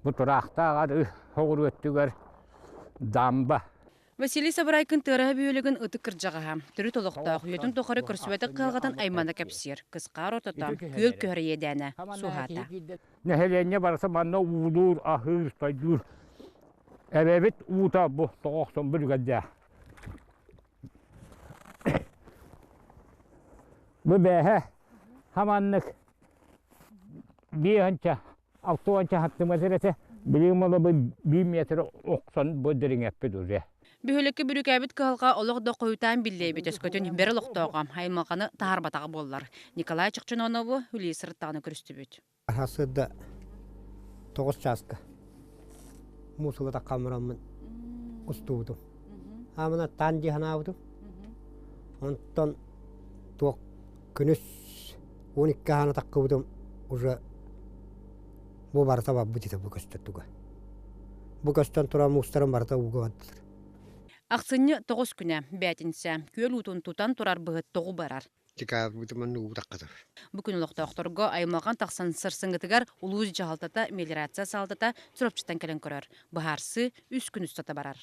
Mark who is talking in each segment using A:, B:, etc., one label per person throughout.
A: Бу тураахтаах арыы соҕуруу өттүгэр дамба.
B: Василий Сабарайкин тыараһа бөһүөлэгин ытык кырдьаҕаһа, төрүт олохтоох, үйэтин тухары көрсүбэтэх кыһалҕатын аймана кэпсиир, кысхаар ортото, күөл көһөр иэдээнэ суоһаата.
A: Нэһилиэнньэ барыта манна уулуур, аһыыр, тойдуур. Эбэбит уута бу тоҕохсон бүрүгэрдээх. Бу бээһэ хаманнык биэһэнчэ алтуонча сантиметр этэ. Билигин буолла биир метр охсон бу дириҥэппит уже.
B: Бөһүөлэккэ бүрүүкээбит кыһалҕа олох да хойутаан биллиэбит өскөтүн бэрэ олохтооҕо аймалҕаны таһаарбатаҕа буоллар. Николай Чохчононову үлэлии сырыттаҕына көрүстүбүт.
C: Сарсыарда 9 чааска муусука таххан бараммын устубутум. Аамына таан дии санаабытым. Онтон туох күнүс 12 аана таххыбытым уже бу барыта барбыт этэ бу көстөр туга. Бу көстөн туран муустарым барыта ууга бардылар.
B: Ахсынньы 9 күнэ, бээтинсэ, күөл уутун тутан турар быһыт тоҕу барар. Бу күн олохтоохторго аймалҕан тахсан сарсыҥҥытыгар улуус дьаһалтата, мелиорация салалтата Чурапчыттан кэлэн көрөр. Быһаарсыы үс күн устата барар.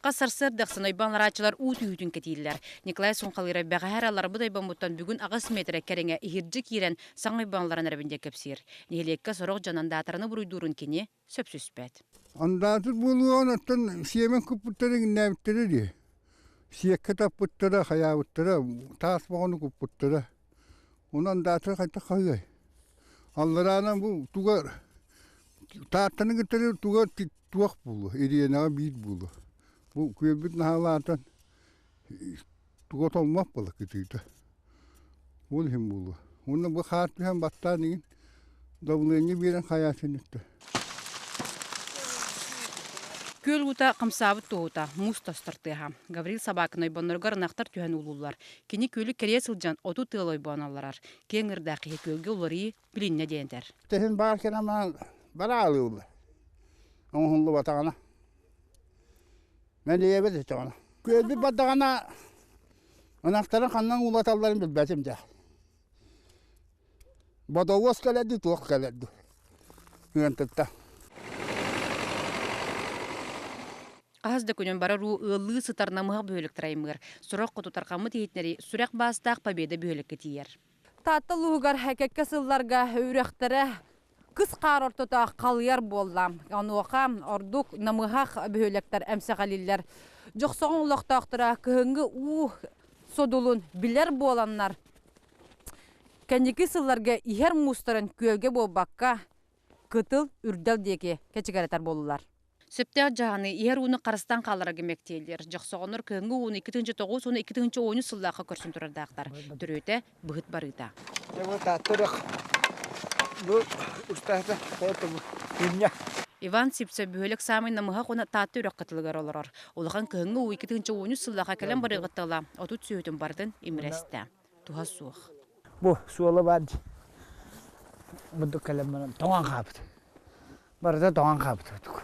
B: Хас сарсыарда ахсын ойбон аларааччылар уу түһүүтүн кэтииллэр. Николай Сунхалыыров бэҕэһээ эрэ алларбыт ойбоммуттан бүгүн 8 миэтэрэ кэриҥэ иһирдьэ киирэн саҥа ойбон эрэбин диэн кэпсиир. Нэһилиэккэ сорох дьон андаатараны буруйдуурун кини сөпсүспэт.
D: Андаатыр буолуоҕун оттон сиэмэн куппуттара иҥнээбиттэрэ дии. Сиэккэ таппыттара, хайаабыттара, таас боҕону куппуттара. Онон андаатыр хайдах хаһыай? Аллараанан бу туга Тааттаны кытары туга туох буолуо, ириэнэҕэ биир буолуо. Бу күөлбүт наһаалаатан туга толмох буола кытыыта. Ол иһин буолуо. Уонна бу хаар түһэн баттаан игин давление биэрэн хайаатын үттэ.
B: Күөл уута хамсаабыт туоһута, муус тостор тыаһа. Гаврил Собакин ойбонноругар ынахтар түһэн уулууллар. Кини күөлү кэрийэ сылдьан оту тыал ойбоон алларар. Киэҥ ырдаах киһи күөлгэ уларыйыы билиннэ диэн этэр.
D: Тэһин баар кэнэмаан бараалыыллар. Оҥоһуллубатаҕына. Мэлийэбит итоҕына. Күөлбүт бардаҕына ынахтарын ханнан уулаталларын билбэтим дьэ. Бодоуос кэлэрди туох кэлэрди. Ыантытта.
B: Хас да күнүн барар уу ыаллыы сытар намыһах бөһүөлэктэр аймыыр. Сурах хоту тарҕаммыт иһитиннэри сүрэх баастаах Победа бөһүөлэккэ тиийэр.
E: Таатта улууһугар кэккэ сылларга үрэхтэрэ кыс хаар ортото халыйар буолла. Онуоха ордук намыһах бөһүөлэктэр эмсэҕэлииллэр. Дьохсоҕон олохтоохторо кыһыҥҥы уу содулун билэр буоланнар, кэнники сылларга иһэр муустарын күөлгэ буолбакка, кытыл үрдэл диэки кэчигирэтэр буоллулар.
B: Сөптөөх дьаһаныы иһэр ууну харыстаан хаалларарга мэктиэлиир. Дьохсоҕоннор кыһыҥҥы ууну 2009 уонна 2010 сыллаахха көрсөн турардаахтар. Төрүөтэ быһыт барыыта. Иван Сивцев бөһүөлэк саамай намыһах уонна Таатта үрэх кытылыгар олорор. Улахан кыһыҥҥы уу 2010 сыллаахха кэлэн барыаҕыттан ыла 30 сүөһүтүн барытын имирэстэ. Туһа суох.
F: Бу суола баар дии. Бурдук кэлэн баран тоҥон хаалбыт. Барыта тоҥон хаалбыт курдук.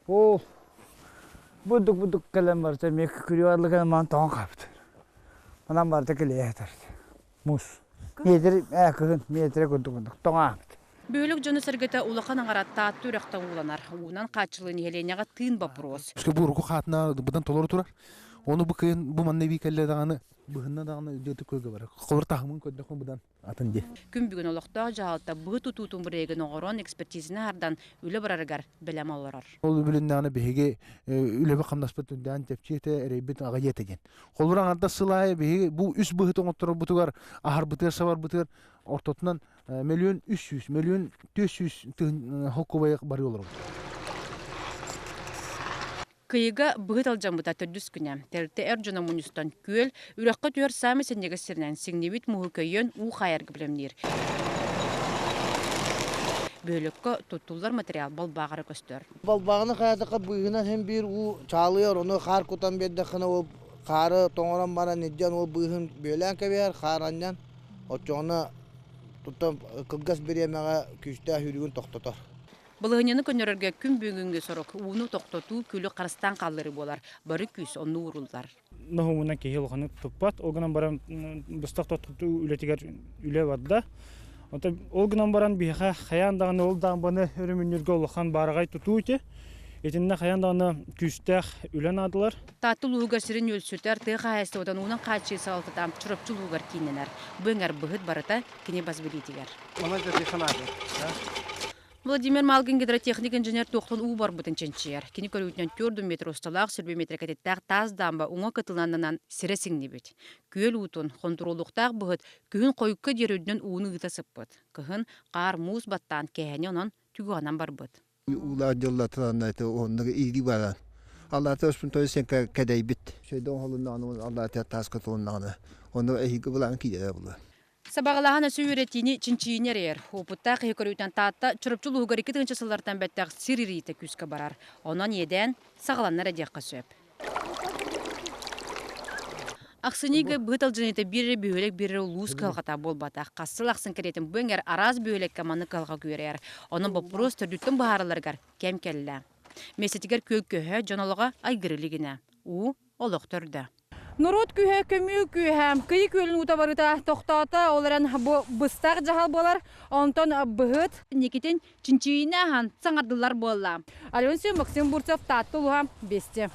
F: Ол бурдук-бурдук кэлэн барыта эмиэ күрүө арылыгынан маан тоҥон хаалбыт. Онон барыта килийэ сытар. Муус. Метр, ээ кыһын метрэ курдук курдук тоҥообут.
B: Бөһүөлэк дьоно-сэргэтэ улахан аҥара Таатта үрэхтэн ууланар. Уунан хааччылыы нэһилиэнньэҕэ тыын боппуруос.
G: Бу урукку хаатына быдан толору турар. Ону бу кыһын бу манна эбии кэллэ даҕаны быһынна даҕаны дьиэтик көргө барар. Холобур таһымын көрдөххө быдан атын дии.
B: Күн бүгүн олохтоох дьаһалта быһы тутуутун бырайыагын оҥорон экспертизаны аһардан үлэ барарыгар бэлэм олорор.
G: Ол үбүлүннэҕинэ биһиги үлэбит-хамнаспыт үрдээн чэпчиэ этэ, эрэйбит аҕыйыа этэ диэн. Холобур аҥардас сыл аайы биһиги бу үс быһыты оҥотторорбутугар, аһарбытыгар-сабарбытыгар ортотунан 1 300 000, 1 400 000 холкуобайы барыы олоробут.
B: Кыйыга быһыт алдьаммыта төрдүс күнэ. Тэрилтэ эр дьоно мунньустан күөл, үрэххэ түһэр саамай сэнньэгэс сиринэн сиҥнибит мууһу көйөн уу хаайарга бэлэмниир. Бөһүөлэккэ туттуллар материал балбааҕара көстөр.
H: Балбааҕыны хайатахха быыһынан син биир уу чаалыйар, ону хаар кутан биэрдэххинэ ол хаары тоҥорон баран илдьэн ол быыһын бүөлээн кэбиһэр, хаар анньан, оччоҕуна туттан кылгас бириэмэҕэ күүстээх үүрүүгүн тохтотор.
B: Балаһыанньаны көннөрөргө күн бүгүҥҥү сорук ууну тохтотуу, күлү харыстаан хаалларыы буолар. Бары күүс онно ууруллар.
I: Ноһуомунан киһи улаханнык туппат. Ол гынан баран быстах тохтотуу үлэтигэр үлэ барда. Онтон ол гынан баран биһиэхэ хайаан даҕаны ол даамбаны өрөмүннүүргэ улахан баараҕай тутуу ити. Итиннэ хайаан даҕаны күүстээх үлэ наадалар.
B: Таатта улууһугар сирин нүөлсүтэр, тыа хаһаайыстыбатын уунан хааччыйыы салалтата Чурапчы улууһугар кииннэнэр. Бу эҥэр быһыт барыта кини бас билиитигэр. Владимир Малгин гидротехник инженер туохтан уу барбытын чинчийэр. Кини көрүүтүнэн 4 метр усталаах сүрбэ метрикэтиттээх таас даамба уҥа кытыланынан сирэ сиҥнибит. Күөл уутун хонтуруолуохтаах быһыт күһүн хойукка диэри үрдүнэн ууну ыыта сыппыт. Кыһын хаар муус баттаан кээһэни онон түгэҕинэн барбыт.
D: Уулаах дьыллатыланна это оннук иири баран. Аллата өспүн той сен кэдэйбит. Шөйдөн холуннаҕына аллата тааска тулуннаҕына онно эһиги былаан киирэрэ була.
B: Сабаҕалааһын өссө үөрэтиини чинчийиини эрэйэр. Уопуттаах киһи көрүүтүнэн Таатта Чурапчы улууһугар 2000 сыллартан бэттэх сир ириитэ күүскэ барар. Онон иэдээн саҕаланар диэххэ сөп. Ахсынньыга быһыт алдьаныыта биир эрэ бөһүөлэк биир эрэ улуус кыһалҕата буолбатах. Хас сыл ахсын кэриэтин бу эҥэр араас бөһүөлэккэ маннык кыһалҕа күөрэйэр. Онон боппуруос төрдүттэн быһаарылларыгар кэм кэллэ. Миэстэтигэр күөл көһө, дьон олоҕо айгыры илигинэ. Уу олох төрдө.
E: Норуот күүһэ көмүү күүһэ. Кыйы күөлүн уута барыта тохтоото. Ол эрэн бу быстах дьаһал буолар. Онтон быһыт
B: Никитин чинчийиини аһан саҥардыллар буолла.
E: Аленсия Максим Бурцев, Таатта улууһа, Бести.